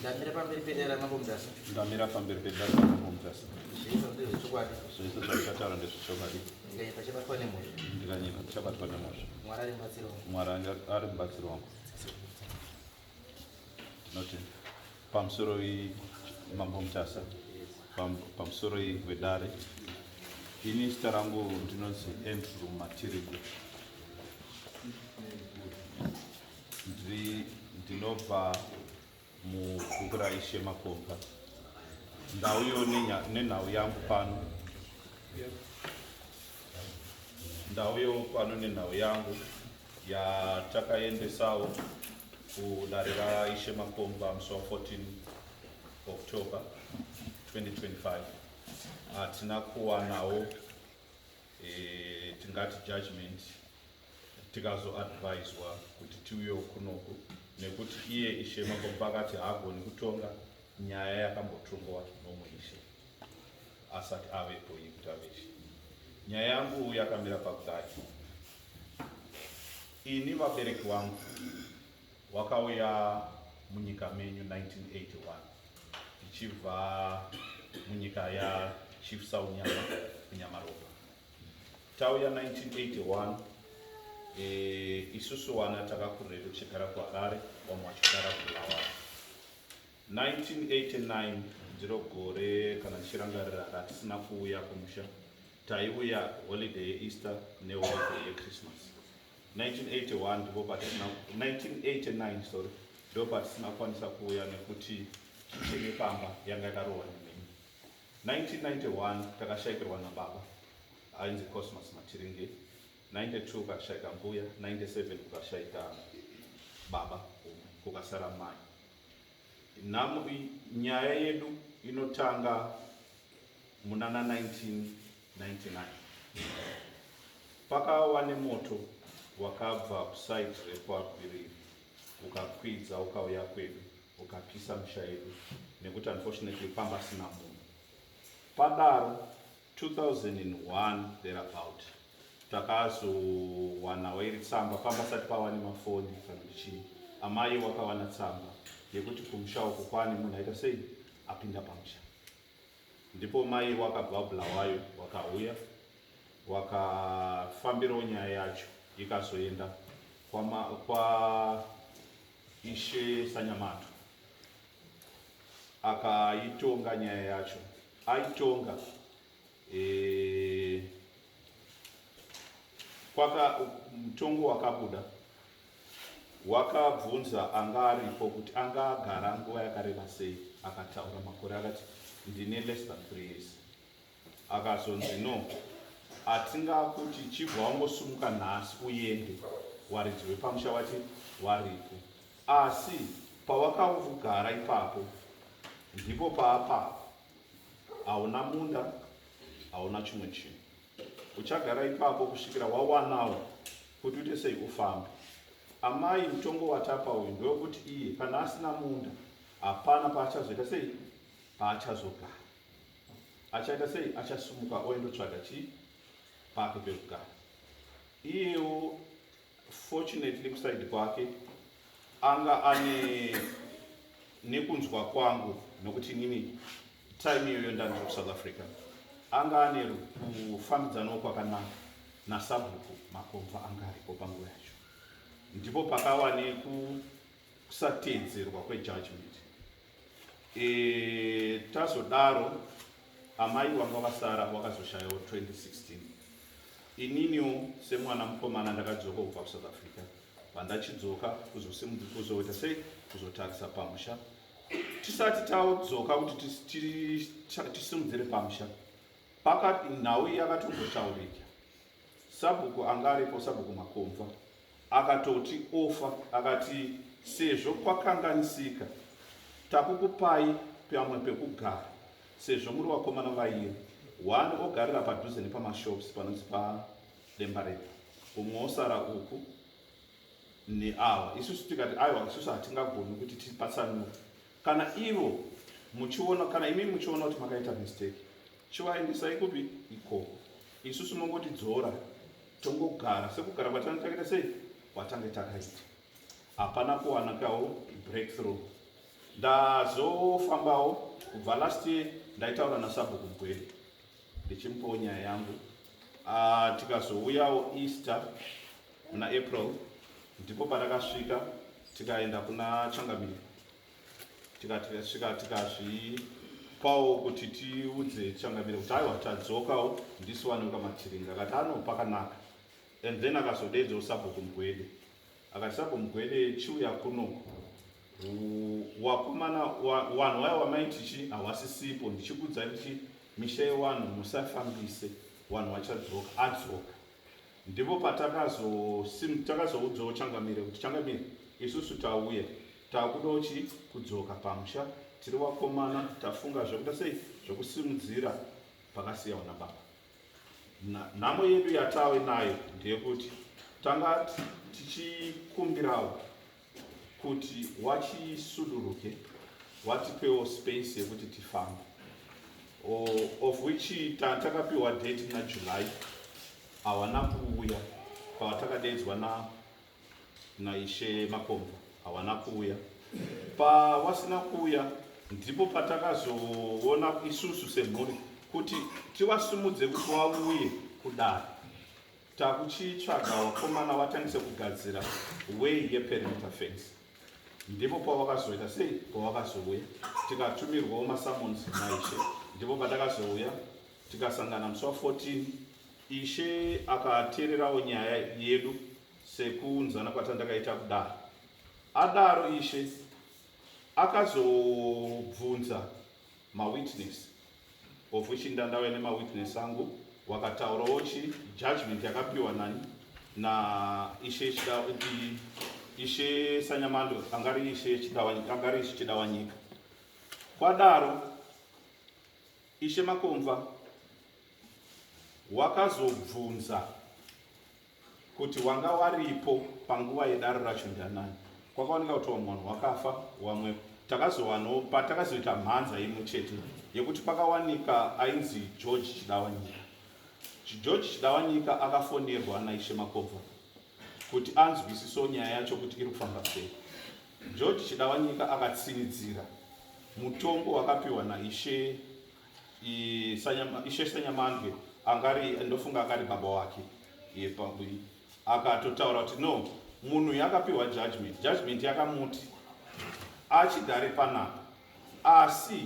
Ndamira pamberi pedare raMambo Mutasa. Ndamira pamberi pedare raMambo Mutasa. Zvese ndezvechokwadi. Zvese zvandichataura ndezvechokwadi. Ndikanyepa ndichabatwa nemhosva. Ndikanyepa ndichabatwa nemhosva. Mwari ari mubatsiri wangu. Mwari ari mubatsiri wangu. Ndinoti pamusoro Mambo Mutasa, pamusoro wedare. Ini zita rangu ndinonzi Andrew Matirigu. Ndiri ndinobva mubhuku raIshe Makomba. Ndauyo nenhau yangu pano. Ndauyo pano nenhau yangu yatakaendesawo kudare raIshe Makomba musi wa 14 October 2025. Hatina kuwanawo tingati judgment, tikazoadviswa kuti tiuyewo kunoku nekuti iye Ishe Makomba akati haagoni kutonga nyaya yakambotongwa nomwe ishe asati avepo iyi kuti ave ishe. Nyaya yangu yakamira pakudai: ini vabereki vangu wakauya munyika menyu 1981 tichibva munyika yaChief Saunyama kuNyamaropa. Tauya 1981, isusu wana takakurira tichigara kuHarare, vamwe vachigara kuBulawayo. 1989 ndiro gore kana ndichirangarira ratisina kuuya kumusha. Taiuya holiday yeEaster neholiday yeChristmas. 1981 ndipo patisina, 1989, sorry, ndo patisina kukwanisa kuuya nekuti kitchen yepamba yanga yakarohwa nemheni. 1991 takashayikirwa nababa ainzi Cosmas Matiringe. 92 kukashayika mbuya, 97 kukashayika baba umwe, kukasara mai. Nhamo nyaya yedu inotanga munana 1999. Pakawa nemoto wakabva kusaidi rekwaGwiriri, ukakwidza ukauya kwedu, ukapisa misha yedu nekuti unfortunately pamba sina munhu. Padaro 2001 thereabout takazowanawo iri tsamba. Pamba sati pava nemafoni kana kuti chii, amai wakawana tsamba yekuti kumusha uku kwane munhu aita sei, apinda pamusha. Ndipo mai wakabva Bulawayo, wakauya, wakafambirawo nyaya yacho, ikazoenda kwa Ishe Sanyamato, akaitonga nyaya yacho. Aitonga kwaka mutongo wakabuda, wakabvunza anga aripo kuti anga agara nguva yakareba sei. Akataura makore, akati ndine less than 3 years. Akazonzi no, hatingakuti chibva wangosumuka nhasi uende, waridzi wepamusha wati waripo, asi pawakagara ipapo ndipo paapapo, hauna munda, hauna chimwe chinhu, uchagara ipapo kusvikira wawanawo kuti uite sei, ufambe. Amai, mutongo watapa uyu ndewekuti iye kana asina munda, hapana paachazoita sei, paachazogara. Achaita sei? Achasumuka oendotsvaga chii, pake pekugara. Iyewo fortunately kusaidi kwake anga ane, nekunzwa kwangu, nokuti inini time iyoyo ndandiri kuSouth Africa, anga ane kufambidzanawo kwakanaka nasabhuku Makomva anga aripo panguva yacho. Ndipo pakawa nekusateedzerwa kwejudgment. Tazodaro amai wanga vasara wakazoshayawo 2016. Ininiwo semwana mukomana ndakadzoka kubva kuSouth Africa. Vandachidzoka kuzoita sei, kuzotarisa pamusha. Tisati tadzoka kuti tisimudzire pamusha, pakati nhau iyi yakatombotaurika. Sabhuku anga aripo, Sabhuku Makomva, akatoti ofa, akati sezvo kwakanganisika, takukupai pamwe pekugara sezvo muri vakomana vairi. One ogarira padhuze nepamashops panonzi paDembareta, umwe osara uku neawa. Isusu tikati aiwa, isusu hatingagoni kuti tipatsanure. Kana ivo muchiona, kana imi muchiona kuti makaita mistake, chivaendesai kupi ikoko. Isusu mongotidzora tongogara sekugara kwatange takaita sei, kwatange takaita. Hapana kuwanakawo breakthrough. Ndazofambawo kubva last year, ndaitaura nasabhuku Gwede ndichimupawo nyaya yangu. Tikazouyawo Easter muna April, ndipo patakasvika tikaenda kuna Changamire, tikasvika tikazvipawo kuti tiudze Changamire kuti aiwa, tadzokawo, ndisu wanika Matiringa. Akati ano pakanaka. And then akazodedzawo sabhuku Mugwede, akati, "Sabhuku Mugwede, chiuya kuno, wakomana vanhu vaya wamaitichi hawasisipo. Ndichikuudzai kuti misha yevanhu musafambise, vanhu vachadzoka." Adzoka, ndipo patakazoudzawo Changamire kuti, "Changamire, isusu tauya, takudawo chi kudzoka pamusha. Tiri vakomana, tafunga zvekuita sei, zvokusimudzira pakasiyawo nababa. Nhamo yedu yatave nayo ndeyekuti tanga tichikumbirawo kuti wachisuduruke, watipewo space yekuti tifambe," of which takapiwa date naJuly. Hawana kuuya pawatakadedzwa naishe Makomba, hawana kuuya. Pawasina kuuya, ndipo patakazoona isusu semhuri kuti tiwasumudze kuti wauye kudare. Takuchitsvaga vakomana watangise kugadzira way yeperimeter fence. Ndipo pawakazoita sei, pawakazouya, tikatumirwawo masummons naishe. Ndipo patakazouya tikasangana musi wa14. Ishe akateererawo nyaya yedu sekuunzana kwatandakaita kudaro. Adaro, ishe akazobvunza mawitness, of which ndandauya nemawitness angu. Wakataurawo chi judgment yakapiwa nani, naishe Ishe Sanyamando, angari Ishe angari Ishe Chidawanyika. Kwadaro, Ishe Makomva wakazobvunza kuti wanga waripo panguva yedaro racho ndanani. Kwakaoneka kuti vamwe vanhu wakafa, wamwe takazowanawo patakazoita mhanza imwe chete yekuti pakawanika ainzi George Chidawanyika. George Chidawanyika akafonerwa naIshe Makobva kuti anzwisisewo nyaya yacho kuti iri kufamba sei. George Chidawanyika akatsinidzira mutongo wakapiwa naIshe Ishe Sanyamandwe, angari, ndofunga angari baba wake. Akatotaura kuti no, munhu yakapiwa judgment, judgment yakamuti achigare panapa, asi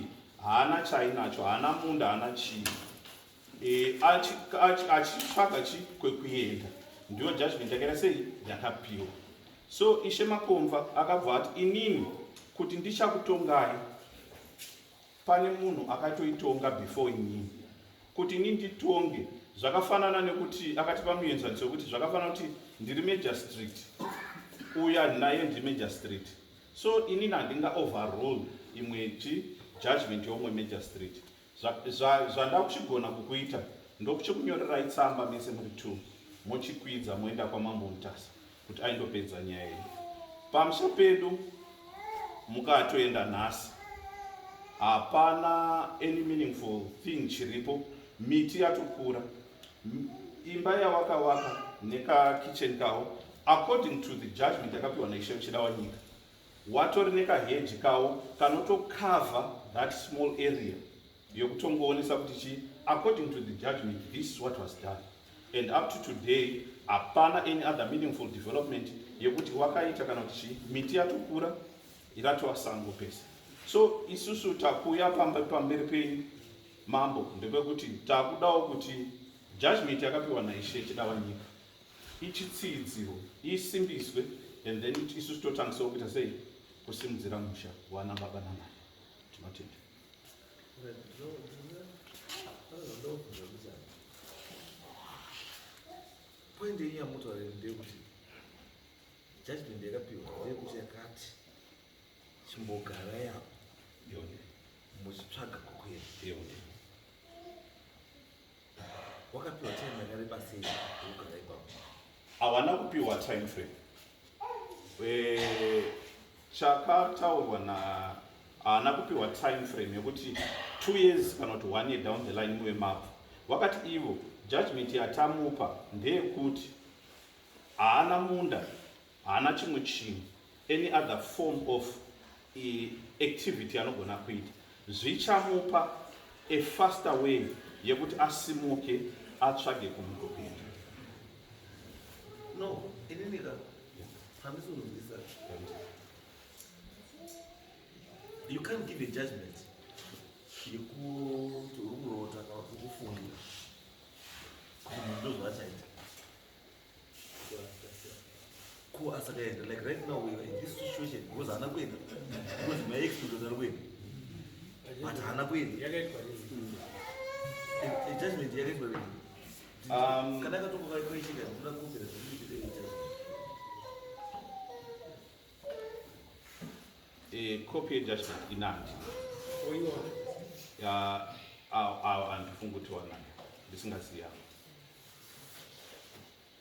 haana chainacho, haana munda, haana chii, achitsvaga chi kwekuenda. Ndiyo judgment yakaita sei, yakapiwa. So Ishe Makomva akabva ati, "Inini kuti ndichakutongai, pane munhu akatoitonga before inini. Kuti ini nditonge zvakafanana nekuti," akatipa muenzaniso wekuti zvakafanana kuti ndiri magistrate, uya naye ndiri magistrate, so inini handinga overrule imwe chi judgment yeumwe magistrate. Zvandakuchigona kukuita, ndokuchikunyorerai tsamba mese muri two, mochikwidza moenda kwamambo Mutasa kuti aindopedza nyaya iyi. Pamusha pedu mukatoenda nhasi, hapana any meaningful thing chiripo. Miti yatokura, imba yawakawaka nekakitchen kawo, according to the judgment yakapiwa naIshe Chidawanyika, watori nekaheji kawo kanotokavha that small area yokutongoonesa kuti chi according to the judgment, this is what was done. And up to today hapana any other meaningful development yekuti wakaita kana kuti chi miti yatokura, iratova sango pese. So isusu takuya pamberi penyu, mambo, ndepekuti takudawo kuti judgment yakapiwa naIshe Chidawanyika ichitsiidzirwe, isimbiswe, and then isusu totangisawo kuita sei, kusimudzira musha wana baba namai. Tinotenda. Ndobvunza kuti point yenyu yamutaura ndeyekuti judgment yakapiwa ndeyekuti yakati chimbogarai apo muchitsvaga kwekuenda. Wakapiwa time yakareba sei yekugara ipapo? Hawana kupiwa time frame. Chakataurwa na haana kupiwa time frame yekuti 2 years kana kuti one year down the line muve mapo. Wakati ivo judgment yatamupa ndeyekuti haana munda, haana chimwe chinhu, any other form of activity anogona kuita zvichamupa a faster way yekuti asimuke atsvage kumwe kwekuenda. No, inini ka handisi kunzwisisa. You can't give a judgment yekuti uri kurota kana kuti uri kufungira kuti munhu ndozvaachaita. Ko asakaenda, like right now we are in this situation because haana kuenda, because my expect kuti ari kuenda but haana kuenda. Yakaitwa rini? A judgment yakaitwa rini? Kana akatombokaikoichika ndinoda kuopera zvekuitire judgment. A copy yejudgment inandi. Oiona? Handifungi kuti wanayo, ndisingazivi yangu,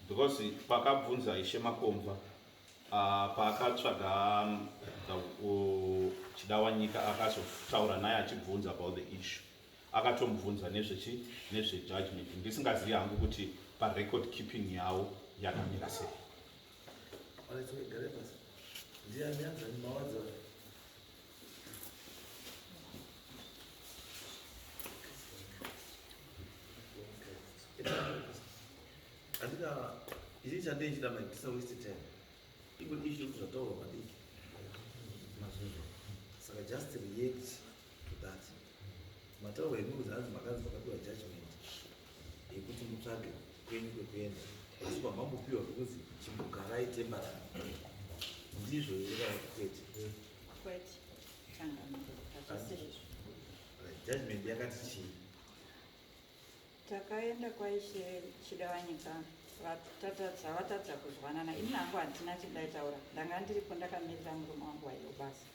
because pakabvunza Ishe Makomva, paakatsvaga Chidawanyika, akazotaura naye achibvunza about the issue, akatomubvunza nezvechi nezvejudgment. Ndisingazivi hangu kuti parecord keeping yavo yakamira sei. Gare pasi. Ndiani anzani mawadza? Andika ichi chandeichida mai tisa waste time. Ingori issue yekuti zvataurwa padiki mazvizvo, saka just react to that. Mataurwa imi kuti hanzi makanzi makapiwa judgment yekuti mutsvage kwenyu kwekuenda, asi kwamambopiwa zvokunzi chimbogarai temporary, ndizvo here kana kuti kwete? Kwete, changamire, hazvisirizvo. Right, judgment yakati chii? Takaenda kwaIshe Chidawanyika, vatadza kuzwanana. Ini hangu handina chindaitaura, ndanga ndiripo ndakamirira murume wangu waiyo basa.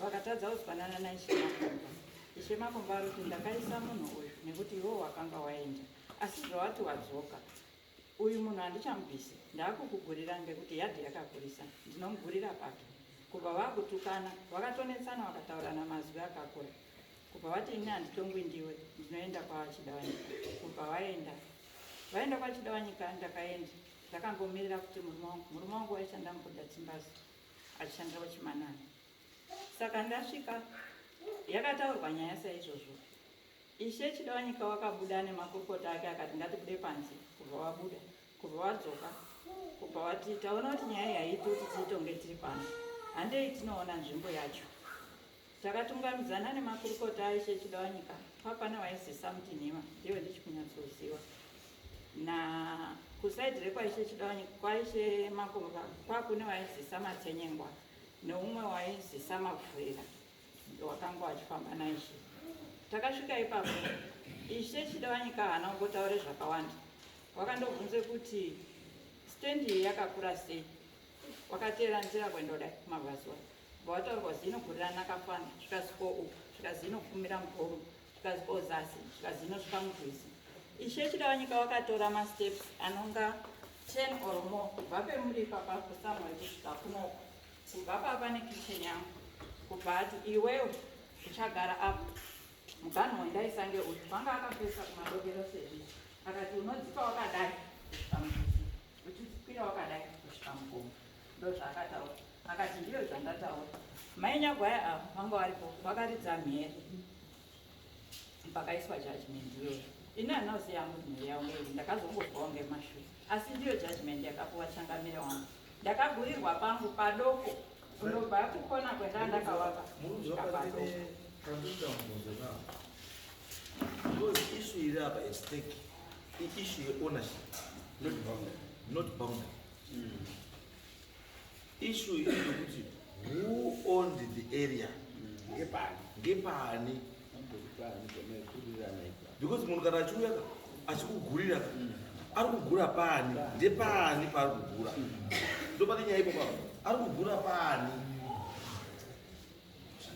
Vakatadza kuzwanana naIshe Makomba. Ishe Makomba ari kuti ndakaisa munhu uyu nekuti iwo wakanga waenda, asi zvawati wadzoka, uyu munhu handichamubvisi, ndaakukugurira ngekuti yadhi yakakurisa, ndinomugurira pake. Kubva vakutukana, vakatonetsana, vakataurana mazwi akakura. Kubva vati ini handitongwi ndiwe, ndinoenda kwaChidawanyika. Kubva vaenda kwaChidawanyika. Ndakaenda ndakangomirira kuti murume wangu waishanda muBuda Timbers, achishandira kuChimanani. Saka ndasvika, yakataurwa nyaya saizvozvo. Ishe Chidawanyika wakabuda nemakurukota ake, akati ngatibude panze. Kubva wabuda, kubva wadzoka, kubva wati taona kuti nyaya yaiti kuti tiitonge tiri pano, handei tinoona nzvimbo yacho. Takatungamidzana nemakurukota aIshe Chidawanyika. Papane waizisa Mutinhima, ndiwe ndichikunyatsoziva, na kusaidhi rekwaIshe Chidawanyika, kwaIshe Makomba, kwakune waizisa Matsenyengwa neumwe waizisa Mapfurira wakanga wachifamba naIshe. Takasvika ipapo, Ishe Chidawanyika haana kumbotaure zvakawanda. Wakandobvunze kuti stendi iyi yakakura sei. Wakateera nzira kuenda kudai kumabvazuva, bva wataurwa kuti inogurira nakafana, zvikazi ko uku, zvikazi inopfumira mugomo, zvikazi ko zasi, zvikazi inosvika murwizi. Ishe Chidawanyika wakatora masteps anonga 10 or more kubva pemuri ipapa kuSamuel kusvika kunoko, kubva papa nekicheni yangu. Kubva ati iwewe uchagara apo, muganhu wendaisange uyu vanga akapesa kumadokero sezvizvi. Akati unodzika wakadai kusvika murwizi, uchikwira wakadai kusvika mugomo. Ndo zvaakataura. Akati ndiyo zvandataura. Mai Nyagwaya ava vanga varipo, vakaridza mhere pakaiswa judgment iyoyo. Ini handinoziva hangu kuti mhere yavo ngeiri, ndakazongozwawo ngemashure, asi ndiyo judgment yakapuwa changamire wangu. Ndakagurirwa pangu padoko kundobva kukona kwendaa ndakavaka Murunzi. kusvika padoko. Wakatine kandoita mubvunzo now, because issue iri apa at stake iissue yeownership, Not boundary. Not boundary. Issue iri yekuti who owned the area. Ngepani? Ngepani? Ngepani? Because munhu kana achiuya ka, achikugurira ka, ari kugura pani? Ndepani paari kugura? Ndo pane nyaya ipo papo, ari kugura pani?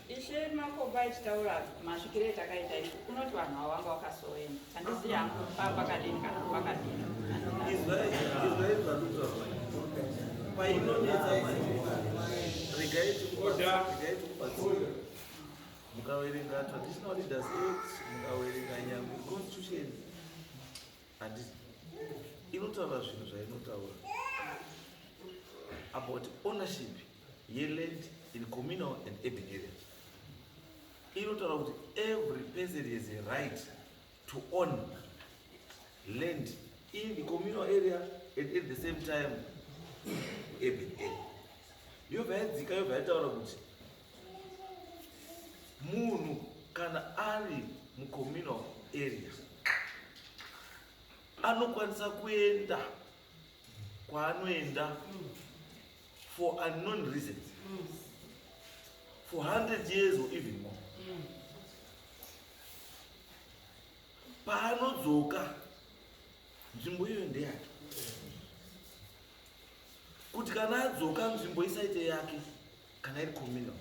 Ishe Makomba achitaura masvikiro etakaita izvo, kunoti vanhu ava vanga vakasoenda. Handizivi hangu pakadini kana pakadini. Izwai zvandikutaura painonetsa manje. Regai tikubatsira. Mukaverenga Traditional Leaders Act, mukaverenga nyangwe constitution, handiti inotaura zvinhu zvainotaura about ownership yeland? in communal and urban area. Inotaura kuti every person has a right to own land in the communal area and at the same time urban area. Yobva yadzika, yobva yataura kuti munhu kana ari mucommunal area anokwanisa kuenda kwaanoenda for unknown reasons for 100 years or even more. Paanodzoka, nzvimbo iyoyo ndeyake. Kuti kana adzoka, nzvimbo isaite yake kana iri communal,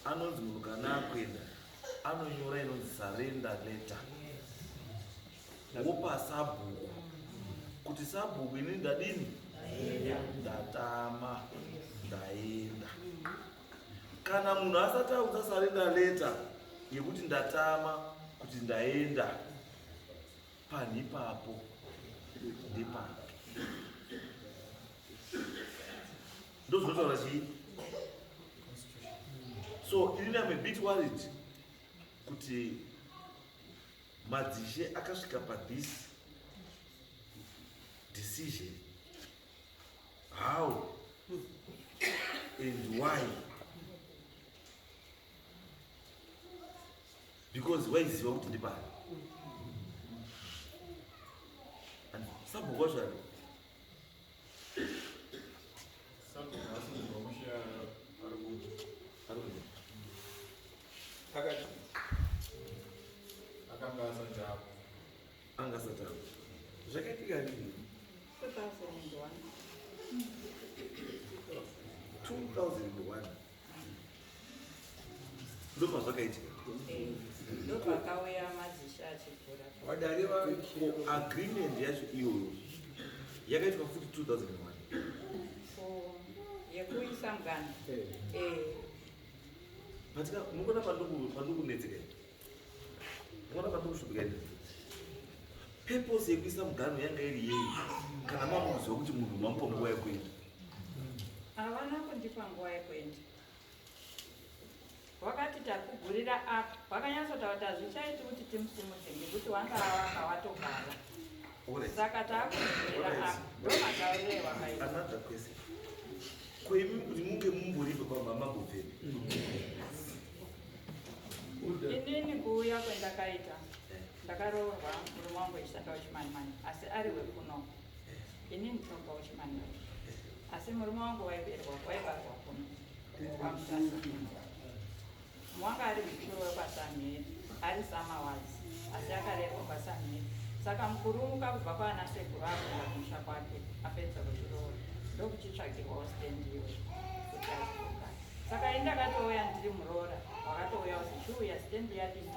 anonzi munhu kana akuenda anonyora inonzi surrender letter, wopa sabhuku kuti, "Sabhuku, inini ndadini? Ndatama, ndaenda." Kana munhu asati aunza surrender letter yekuti ndatama, kuti ndaenda, panhu ipapo ndepake. Ndozvinotaura chii? So inini am a bit worried kuti madzishe akasvika pathis decision how and why, because waiziva kuti ndipani. And sabhuku wacho ari Sabhuku asingubva musha ari kuti ari kunze. Akati akanga asati apo. Anga asati apo. Zvakaitika rini? 2001. 2001 ndopazvakaitika. Ndopakauya madzishe achigura. Vadare. Ko agreement yacho iyoyo yakaitwa futi 2001? Yekuisa mugano. Patika munoona pandikunetseka ini, munoona pandikusvupika ini. Purpose yekuisa mugano yanga iri yei kana mamuziva kuti munhu mamupa nguva yekuenda? Havana kundipa nguva yekuenda. Wakati takugurira apa, wakanyatsotaura kuti hazvichaiti kuti timusimudze ngekuti wanga waka watogara. Saka taakugurira apa, ndo matauriro wakaita. Another question: kwemi kuti munge mumboripo pamamambobvepi? Inini kuuya kwendakaita, ndakaroorwa murume wangu echishanda uchimanimani, asi ari wekuno. Inini ndinobva uchimanimani, asi murume wangu waiberwa, waibarwa kuno kwaMutasa. Wanga ari mukuru wekwaSamheri, ari Samawazi, asi akarerwa kwaSamheri. Saka mukurumuka kubva kwaana sekuru akuenda kumusha kwake apedza kuchiroora, ndokuchitsvagirwawo stendi iwe kuti azogara. Saka ini ndakatouya ndiri muroora, wakatouya uzi chiuya, stendi yadini,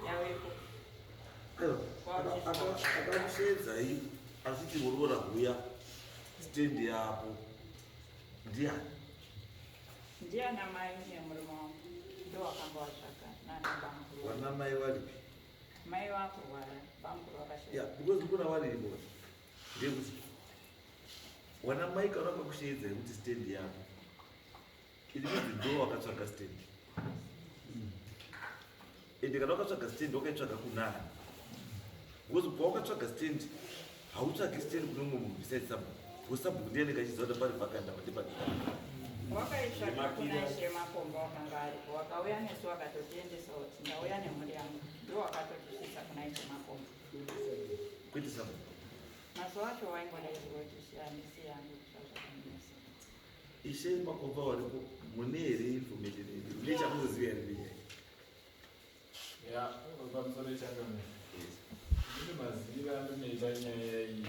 yawepo. Akakushedzai achiti muroora huya, stendi yapo, ndiani? Ndiana mai nemurume wangu, ndo wakanga watsvaka nana bamukuru. Vana mai varipi? Mai vakurwara, bamukuru vakashaya. Ya, because ndikuona variripo. Ndekuti wana mai kana vakakushedzai kuti stendi yapo, it means ndo wakatsvaga stendi. Ende kana wakatsvaga stendi, wakaitsvaga kunani? Because pawakatsvaga stendi, hautsvagi stendi kune mumwe munhu besides sabhuku, because sabhuku ndiye anenge achiziva kuti pari vacant apa ndepadi. Wakaitsvaka kuna Ishe Makomba, wakanga aripo, wakauya nesu, wakatotiendesa kuti ndauya nemhuri yangu, ndo wakatotisvitsa kuna Ishe Makomba. Kwete sabhuku. Mazuva acho waingodaidzirwa kuti siyani siyani zvazvakanesa. Ishe Makomba waripo, mune here information mune chamunoziva here nenyaya? Ya, pamusoro echangamire, ndine maziviro andinoita nyaya iyi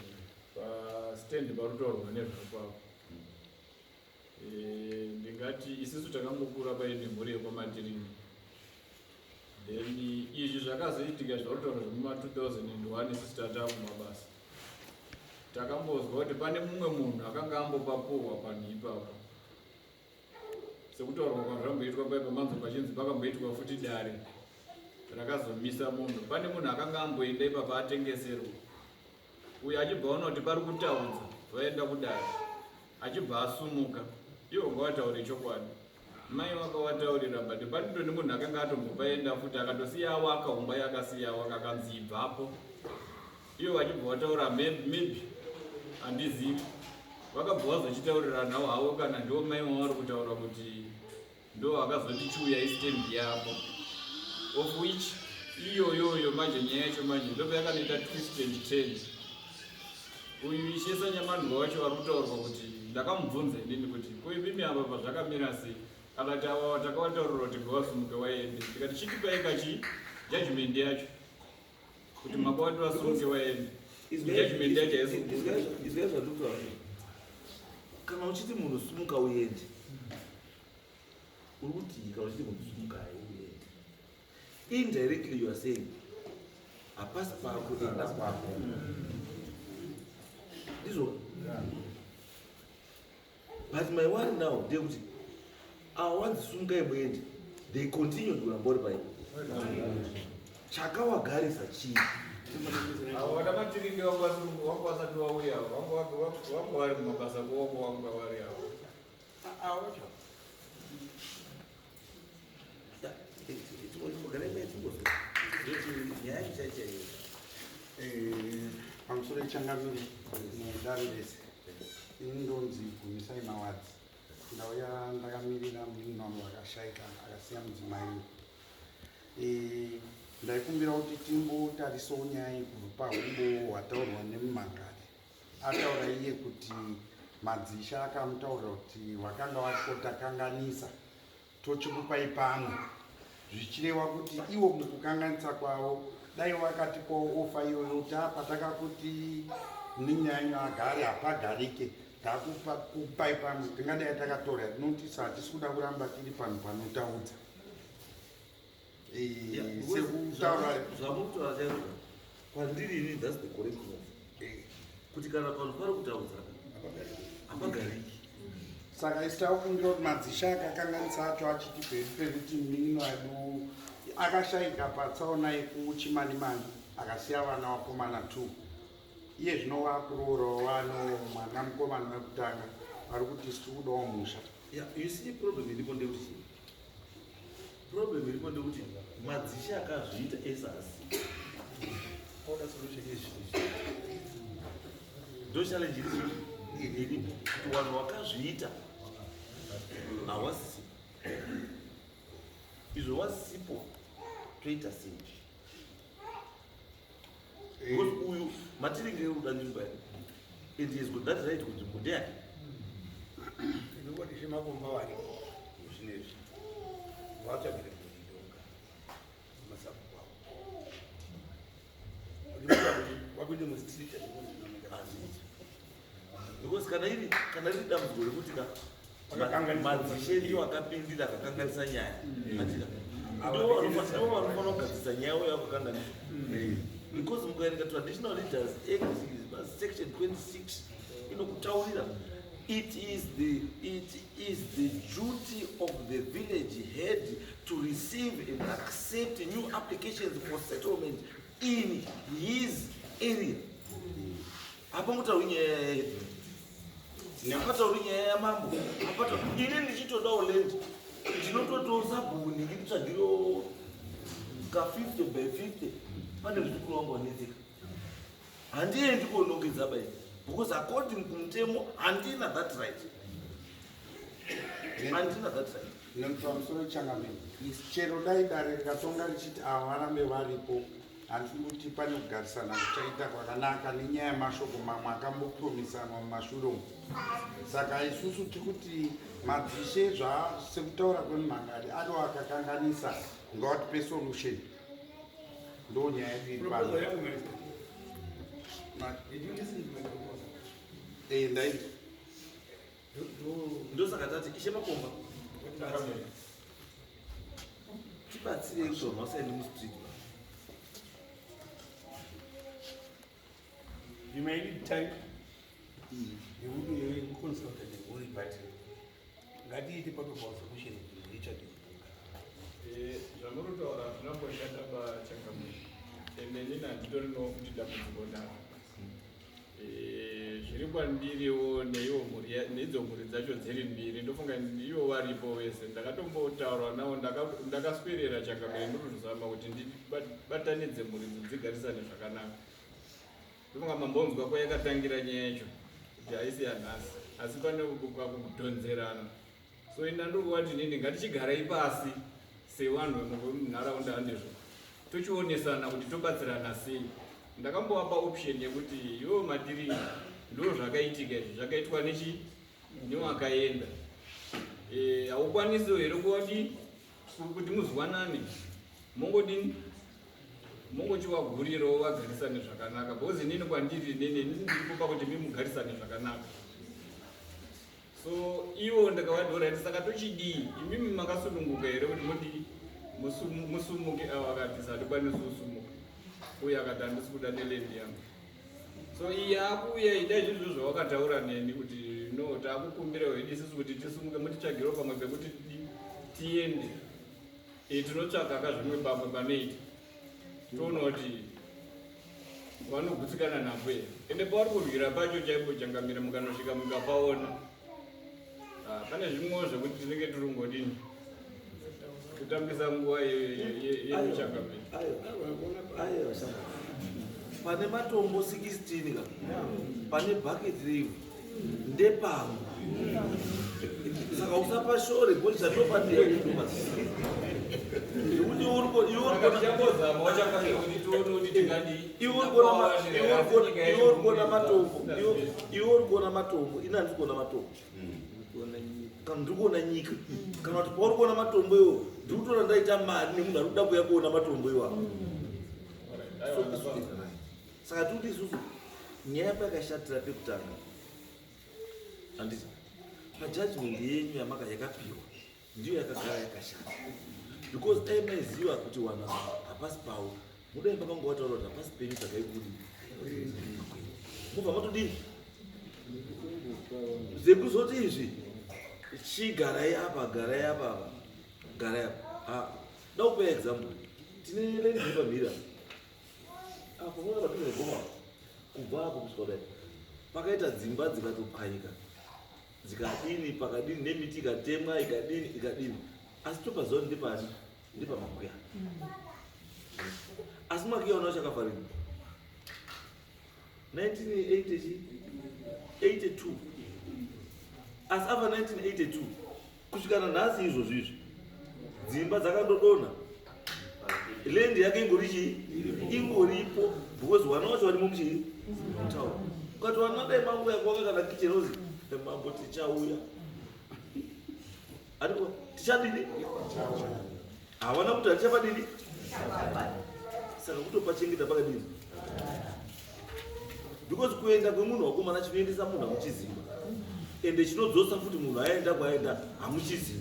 pastendi parutaurwa nezvapapo. Ndingati isusu takangokura paine mhuri yekwamatirini, then izvi zvakazoitika zvarutaura zvemuma 2001, isusu tataa kumabasa. Takambozwa kuti pane mumwe munhu akanga ambopapuhwa panhu ipapo, sekutaurwa kwazvamboitwa paipa manzo pachinzi pakamboitwa futi dare rakazomisa munhu. Pane munhu akanga amboenda ipapa atengeserwa, uyo achibva aona kuti pari kutaudza, vaenda kudare, achibva asumuka. Ivo ngavataure chokwadi. Mai vakavataurira, but panitoni munhu akanga atombopaenda futi, akatosiya awaka umba yakasiya awaka, akanzi ibvapo. Ivo vachibva vataura, maybe handizivi, vakabva vazochitauriranawo havo, kana ndo mai vavari kutaura kuti ndo vakazoti chiuya stand yapo, of which iyoyoyo manje nyaya yacho manje ndopa yakanoita twist and turn. Uyu Ishe Sanyamandwa wacho vari kutaurwa kuti ndakamubvunza inini kuti koimimi apa pazvakamira sei, akati ava takavataurira kuti ngavasumuke waende. Ndikati chitipai kachi judgment yacho kuti makavati vasumuke waende, judgment yacho haisi. Izwai zvandikutaura. Kana uchiti munhu sumuka uende, uri kuti kana uchiti munhu sumuka uende, indirectly you are saying hapasi pako, enda kwako. Ndizvo. But my worry now ndeyekuti ava wanzi sumukai muende, they continued kuramba uri pai. Chakawagarisa chii? Avo vana Matiringi vangu vasati vauya, vangu vari mumabasa kuoko vangu vari avo. Awacho. Nyaya yacho chaichaiyo. Pamusoro ichangamire nedare rese, ini ndonzi Gumisai Mawadzi. Ndauya ndakamirira munin'ina wangu akashaika, akasiya mudzimai. Ndaikumbira kuti timbotarisawo nyaya iyi kubva pahumbo hwataurwa nemumangari. Ataura iye kuti madzisha akamutaurira kuti vakanga vakotakanganisa, tochikupai pamwe, zvichireva kuti ivo mukukanganisa kwavo dai vakatipawo offer iyoyo kuti apa takakuti munin'ina agare, hapagarike, takupai pamwe, tingadai takatora. Tinotisa hatisi kuda kuramba tiri panhu panotaudza. Sekutaura Zvamukutaura chaizvo kwandiri ini, that's the correct move, kuti kana panhu pari kutaudzana hapagariki. Saka isi takukumbira kuti madzisha akakanganisa acho achiti peri pekuti munin'ina wedu akashaika patsaona yekuChimanimani, akasiya vana vakomana 2. Iye zvino vakuroораwo, vano mwana mukomana wekutanga, vari kuti isi tiri kudawo musha. Yeah, you see, problem iripo ndekuti chii? Problem iripo ndekuti madzishe akazviita ese asi Oda solution yezvinhu. Ndo challenge iripo, kuti vanhu vakazviita hawasisipo. Izvo wasipo, toita sei? Because uyu Matiringi uri kuda nzvimbo yake and he has got that right, kuti nzvimbo ndeyake. Ndinongoti Shemakomba varipo zvinezvi, vatsvagire mhirizhonga masabhuku avo, kuti wapinde mustreet. Hazviiti, because kana riri dambudziko rekuti ka Vakakanganisa. Madzishe ndiwo akapindira akakanganisa nyaya, andika ndiwo vanofanira kugadzisa nyaya uyo akakanganisa, because mukaerenga Traditional Leaders Act section 26 inokutaurira, it is the duty of the village head to receive and accept new applications for settlement in his area. Hapangotauri nyaya yedu, hapatauri nyaya yamambo. Hapata ini ndichitodawo land, ndinototiwo sabhuku ndingitsvagirewo ka 50 by 50, pane muzukuru wangu wanetseka, handiendi kuonongedza bai, because according kumutemo handina that right, handina that right. Nepamusoro changamire, chero dai dare rikatonga richiti ava varambe varipo, handisi kuti pane kugarisana kuchaita kwakanaka nenyaya yemashoko mamwe akambopromisanwa mumashure umu. Saka isusu tiri kuti madzishe, sekutaura kwemumhangari, ariwo akakanganisa, ngawatipe solution. Ndo nyaya yedu iri pano. Proposal yangu, Minister. Did you listen to my proposal? Ndaizwa. Ndosaka tati Ishe Makomba, tibatsirei kuti vanhu vasaende mustreet ba. You may need time yekuti uconsulta nemhuri, but ngatiite paper solution kuti itsvage. Zvamuri kutaura zvinomboshanda pachangamire, ende inini handitorino kuti dambudziko ndaro. Zviri kwandiriwo neiwo mhuri neidzo mhuri dzacho dziri mbiri ndofunga ivo varipo vese ndakatombotaura navo ndakaswerera changamire ndokuzama kuti ndibatanidze mhuri idzi dzigarisane zvakanaka. Ndofunga mambonzwa kwayakatangira nyaya yacho kuti haisi yanhasi asi pane kudhonzerana. So ini ndandokuvati inini ngatichigarai pasi sevanhu vemunharaunda handizvo tochionesana kuti tobatsirana sei. Ndakambovapa option yekuti iwewe Matiringi ndo zvakaitika izvi zvakaitwa nechi newakaenda haukwanisiwo here kuvadi kuti muzwanane mongodini mongochivagurirawo vagarisane zvakanaka because inini kwandiri inini ndiripo pakuti mi mugarisane zvakanaka. So ivo ndakavati alright saka tochidii imimi makasununguka here kuti mudii musumuke avo akati satikwanisi kusumuka uye akati handisi kuda neland yangu. So iyi yakuuya ida izvizvo zvawakataura neni kuti no takukumbira hedu isusu kuti tisumuke mutitsvagirewo pamwe pekuti tiende. Tinotsvaka ka zvimwe pamwe panoita toona kuti vanogutsikana napo here. Ende pavari kurwira pacho chaipo changamire mukanosvika mukapaona. Pane zvimwewo zvekuti tinenge tiri kungodini kutambisa nguva yemuchangamire. Aiwa, pane matombo 16 ka pane bucket reivhu ndepangu saka usapashore because zvatofanira iwe uri kuona matombo ini handisi kuona matombo kana ndiri kuona nyika kana kuti pauri kuona matombo iwo ndiri kutoona ndaita mari nemunhu ari kuda kuuya kuona matombo iwawo. Saka tiri kuti isusu nyaya pakashatira pekutanga handiti pajudgment yenyu yamaka yakapiwa ndiyo yakagara yakashata because dai maiziva kuti wana hapasi pavo mudai makangowataura kuti hapasi penyu saka ikudi mubva matodini zvekuzoti izvi chigarai apa garai apa apa garai apa. Ndakupa example tine land pamhiri apa apo unoona padhuze negoma kubva apo kusvika kudai pakaita dzimba dzikatopwanyika dzikadini pakadini nemiti ikatemwa ikadini ikadini asi topaziva kuti ndepani ndepamakuya asi makuya ona chakafarini 1982 asi apa 1982 kusvika nanhasi izvozvo izvi dzimba dzakandodonha land yake ingori chii ingoripo because wana wacho varimo muchii mutaura ukati wana dai mangu yako waka kana kitchen ozi mambo tichauya andiko tichadini hawana kuti hatichapadini saka kutopachengeta pakadini because kuenda kwemunhu wakomana chinoendesa munhu hamuchiziva ende chinodzosa futi munhu aenda kwaenda hamuchizivi.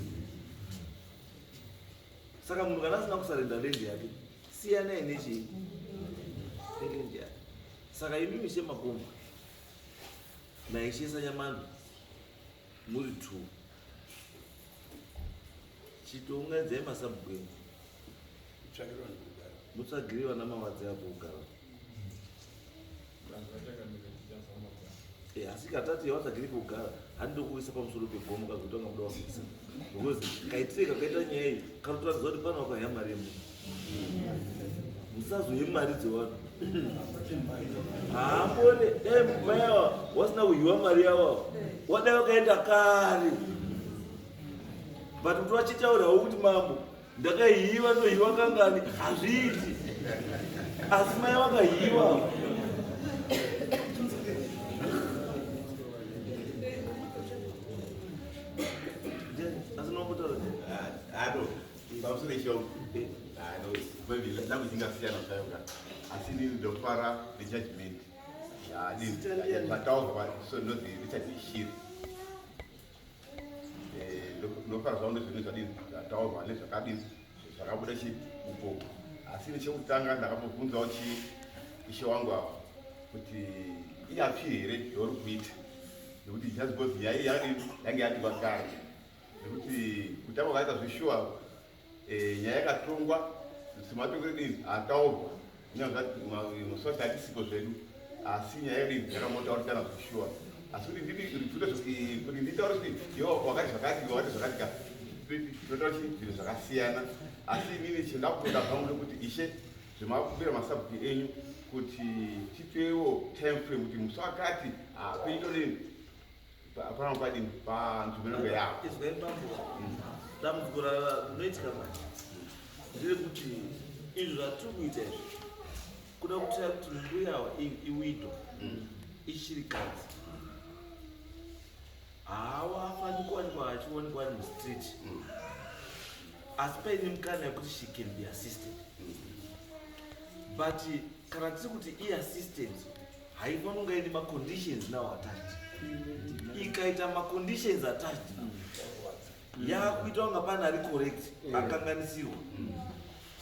Saka munhu kana asina kusarenda land yake siyanai nechii neland yake. Saka imimi Shemakomba naIshe Sanyamando muri two chitounganidzai masabhuku enyu mutsvagire vana mawadzi apo kugara. Asi katati yawatsvagire pekugara handinokuisa pamusoro pegomo kazotanga muda wakuisa because kaitire kakaita nyaya iyi kanotoratidza kuti pane wakahya mari yemunhu musazoye mari dzevanhu haambone dai mai ava wasina kuhiwa mari yavo wadai wakaenda kare but kuti vachitaurawo kuti mambo ndakahiwa ndohiwa kangani hazviiti asi mai vakahiwa. Asi nombotaura Ano, pamusoro ichongo. Ano, maybe language ingasiyana zvayo ka. Asi inini ndofara nejudgment. Zvataurwa so ndonzi Richard Shiri. Ndofara zvangu nezvinhu zvadini zvataurwa nezvakadini zvakabuda chi uko. Asi nechekutanga ndakambobvunzawo chi ishe wangu ava kuti iyapi here yauri kuita nekuti just because nyaya iyi yange yatikwa kare nekuti kutanga kwakaita zveshuwa nyaya yakatongwa sematongero edini ataurwa musi wacho hatisiko zvedu. Asi nyaya yedu yakambotaurikana zveshuwa. Asi kuti ndidi ripfute kuti nditaure kuti iwe wakati zvakati, iwe wakati zvakati ka, tinotaura chi zvinhu zvakasiyana. Asi inini chindakutoda zvangu ndekuti ishe zvemakumbira masabhuku enyu kuti tipewo time frame kuti musi wakati kuitodini pano padini panzvimbo inonge yavo. Izwai bambo, dambudziko rinoitika manje nderekuti izvi zvatiri kuita izvi kuda kutira kuti mbuya awa iwidow, ishirikadzi, haawafani kuwanikwa achionekwa ari mustreet, asi paine mukana yekuti she can be assisted. But kana tiri kuti iassistance, haifanira kunge ine maconditions now attached. Ikaita maconditions attached, yakuita kunga pane ari correct akanganisirwa.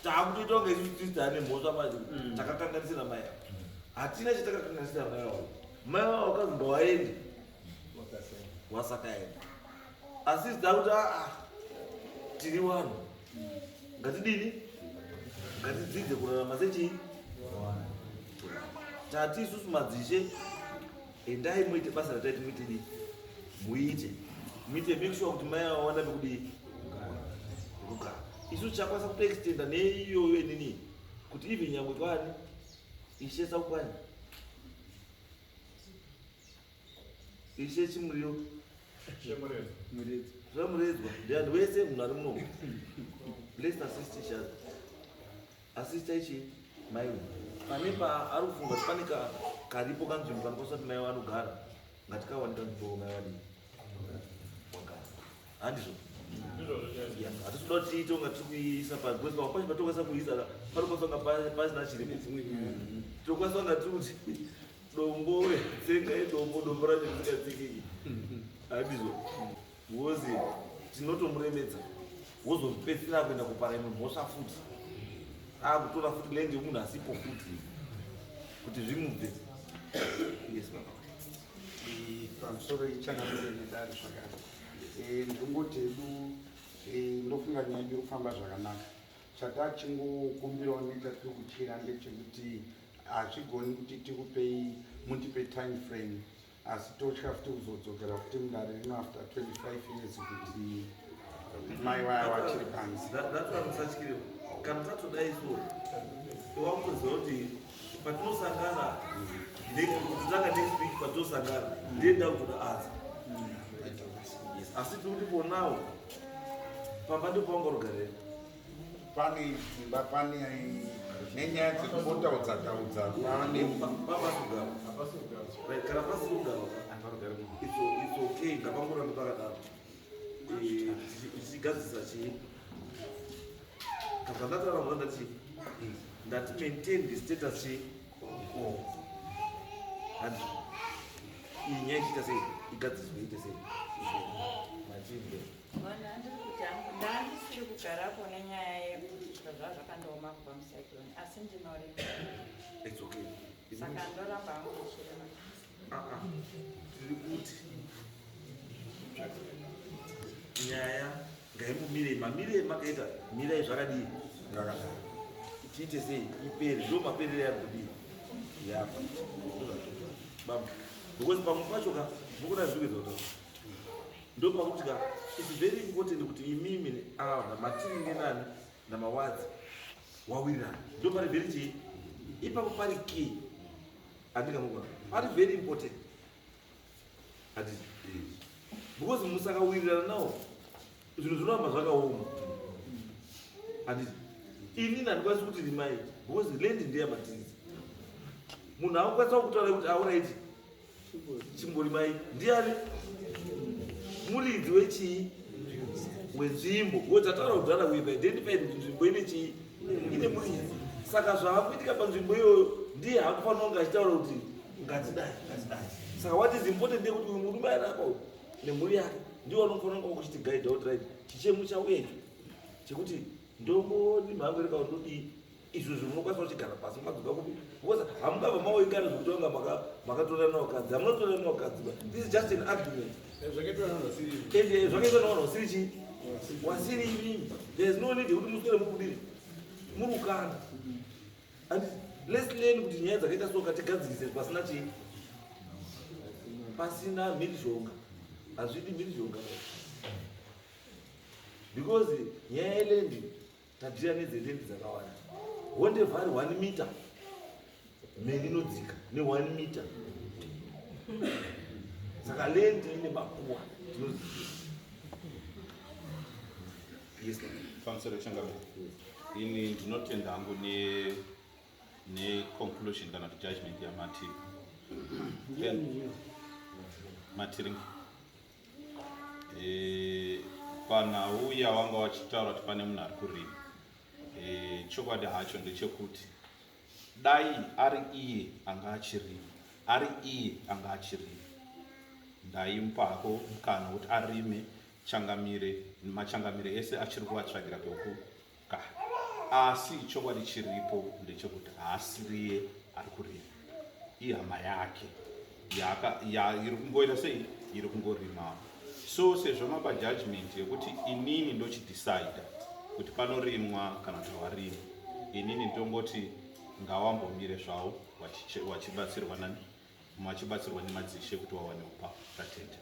Taakutoita kunga isusu tisi taane mhosva manje, takakanganisira mai ava. Hatina chatakakanganisira mai avo. Mai avo vakazi ngawaende, wasakaenda. Asi takuti aa, tiri vanhu, ngatidini, ngatidzidze kurarama sechii. Tati isusu madzishe, endai muite basa rataiti muite dii, muite muite make sure kuti mai ava vawana pekudii, pekugara. Isusu tichakwanisa kutoextenda neiyoyo inini kuti even nyangwe kwani ishe sakukwani ishe chimuriyo zvamuredzwa ndiani wese munhu ari muno, let's assist each other. Assista ichi mai uyu pane pa ari kufunga kuti pane karipo kanzvimbo kanokwanisa kuti mai vanogara. Ngatikawane kanzvimbo, mai vadii, wagara. Handizvo? Hatisi kuda kuti tiite kunga tiri kuisa pa, because pamwe pacho patokwanisa kuisa panokwanisa kunga pasina chiripo. Tokwanisa kunga tiri kuti dombo, tsenga yedombo, dombo racho risingatsikiki. Handizvo? Because tinotomuremedza, wozopedzisira kuenda kupara imwe mhosva futi, akutora futi land yemunhu asipo futi kuti zvimubve. Yes, baba. Pamusoro ichangamire nedare zvakare. Ndingoti hedu, ndofunga nyaya yedu iri kufamba zvakanaka. Chatachingokumbirawo nechatiri kutyira ndechekuti hazvigoni kuti tikupei, mutipe time frame, asi totya futi kuzodzokera futi mudare rino after 25 years kuti mai vaya vachiri panze. That's why musatyire. Kana tatodai so, wakutoziva kuti patinosangana kutotanga next week, patinosangana ndienda kutoda answer. Yes, asi tiri kuti for now pamba ndipo paungarogarira. Pane dzimba, pane nenyaya dzekubotaudza taudza, pane Papasi kugara. Right, kana pasi kugara, it's okay, ngapangorambe pakadaro. Tichigadzisa chii, kabva ndataura muna ndati ndati maintain the status chii quo. Handi iyi nyaya ichiita sei, igadziswe, iite sei machimbe. Vanhu, handiri kuti hangu ndandisiri kugarapo nenyaya yekuti zviro zvava zvakandooma kubva mucyclone, asi ndinorima. It's okay. Saka ndoramba hangu ndichirima. Ah, ah. Tiri kuti nyaya ngaimumirei, mamirei makaita, mirai zvakadii, zvakadaro. Tiite sei ipere, ndo maperere yari kudii yapa baba, because pamwe pacho ka mukuda zvikuedza kutaura, ndo pakuti ka it's very important kuti imimi ava namatiri nenani namawadzi wawirirana. Ndo pari very chii ipapo, pari key, andingamukona, pari very important, handiti? Because musakawirirana nawo, zvinhu zvinoramba zvakaoma, handiti? Inini handikwanisi kuti rimai because land ndeyamatizi. Munhu akukwanisa kutaura kuti alright, chimborimai, ndiani muridzi wechii, wenzvimbo? Because tataura kudhara, we have identified kuti nzvimbo ine chii, ine muridzi. Saka zvaakuitika panzvimbo iyoyo, ndiye hakufanira kunge achitaura kuti ngatidai, ngatidai. Saka what is important ndekuti uyu murume ari apa uyu nemhuri yake ndiwo vanofanira kunge kuchitigaidha kuti right, chichemu chauya icho chekuti ndomboni mhango iri kana ndodii, izvo zvinokwanisa kuchigara pasi madzoka kupi, because hamungabva maoingana zvekuti vanga makatorana vakadzi. Hamunotorana vakadzi ba. This is just an argument and zvakaitwa navanhu vasiri chii, wasiri imimi. There is no need yekuti muswere mukudini, muri kukanda, handiti? Let's learn kuti nyaya dzakaita so katigadzirise pasina chii, pasina mhirizhonga. Hazvidi mhirizhonga because nyaya yeland, tadhira nedzeland dzakawanda. Honde Valley, 1 meter mheni inodzika ne1 meter, saka land ine makuwa tinoziva. Yes. Pamusoro, changamire, ini ndinotenda hangu neconclusion kana kuti judgment yamati matiringi. Panhau yawanga wachitaura kuti pane munhu ari kurima, chokwadi hacho ndechekuti dai ari iye anga achirima, ari iye anga achirima, ndaimupa hako mukana wekuti arime. Changamire, machangamire ese achiri kuvatsvagira pekugara, asi chokwadi chiripo ndechekuti haasiriye ari kurima, ihama yake iri kungoita sei, iri kungorimawo. So sezvo mapa judgment yekuti inini ndochidecida kuti panorimwa kana kuti hawarimi, inini ndongoti ngawambomire zvavo wachibatsirwa nani, vachibatsirwa nemadzishe kuti wawane upa. Tatenda.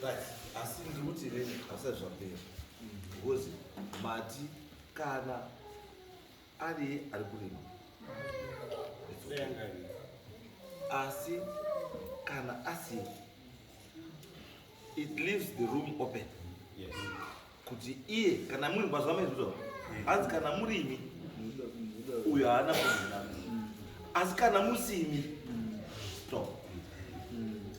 Right, asi ndiri kuti inini hazvisati zvapera because mati kana ariye ari kurima, it's okay. Asi kana asi it leaves the room open kuti iye kana muri mazuva maizvozvo hanzi kana murimi uyo haana kuzina, asi kana musimi, stop.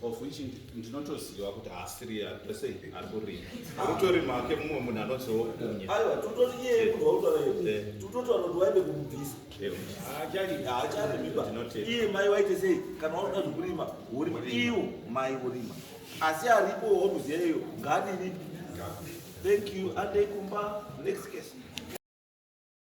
Of which ndinotoziva kuti haasiri sei ari kurima, rutorima hake mumwe munhu anonziwo Kunye. Aiwa, tototi iye munhu wautaura, tototaura kuti waende kumubvisa, haacharimiba. Ndinotenda. Iye mai waite sei? Kana wakuda zvekurima, worima, iwo mai worima, asi aripo wakuziva iyo ngaadini. Thank you, andei kumba. Next case.